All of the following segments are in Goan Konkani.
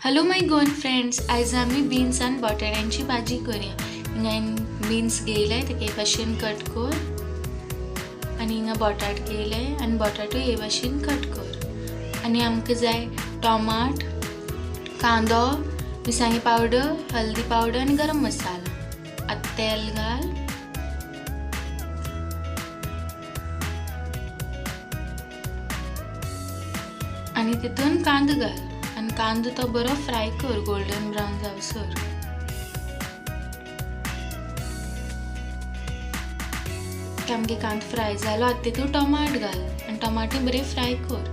हॅलो my Goan friends, आयज आमी बीन्स आनी बटाट्यांची भाजी करूया. हिंगा हांवें बीन्स घेयले, तेका हे भाशेन कट कर. आनी हिंगा बटाट घेयले आनी बटाटो हे भाशेन कट कर. आनी आमकां जाय टोमाट, कांदो, मिरसांगे पावडर, हल्दी पावडर आनी गरम मसाला. आतां तेल घाल. आनी तितून कांदो घाल आनी कांदो तो बरो फ्राय कर गोल्डन ब्रावन जावसर. आमगे कांदो फ्राय जालो, आतां तितून टोमाट घाल आनी टोमाटूय बरें फ्राय कर.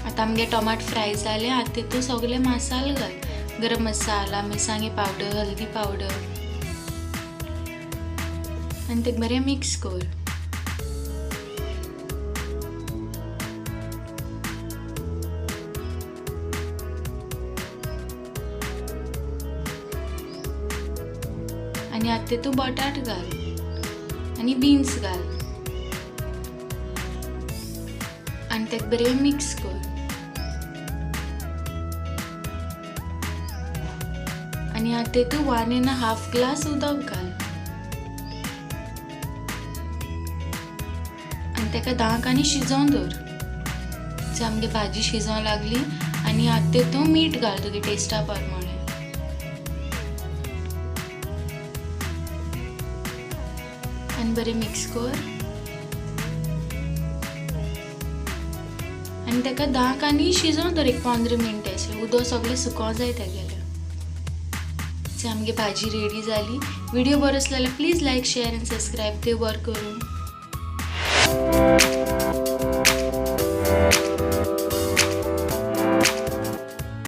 आतां आमगे टोमाट फ्राय जाले, आतां तितून सगळे मसाले घाल. गरम मसाला, मिरसांगे पावडर, हल्दी पावडर आनी तेका बरें मिक्स कर. आनी आतां तितून बटाट घाल आनी बीन्स घाल आनी तेका बरें मिक्स कर. आनी आतां तितून 1.5 ग्लास उदक घाल आनी तेका 10 आनी शिजोवन दवर. आमगे भाजी शिजोवंक लागली आनी आतां तितून मीठ घाल तुगे टेस्टा प्रमाणे. आनी बरें मिक्स कर आनी तेका 10 आनी शिजोवन दवर एक 15 मिनटां अशें. उदक सगळें सुकोवंक जाय तेगेलें. आमगे भाजी रेडी जाली. व्हिडिओ बरो आसलो जाल्यार please like, share आनी सबस्क्रायब. देव बरें करूं.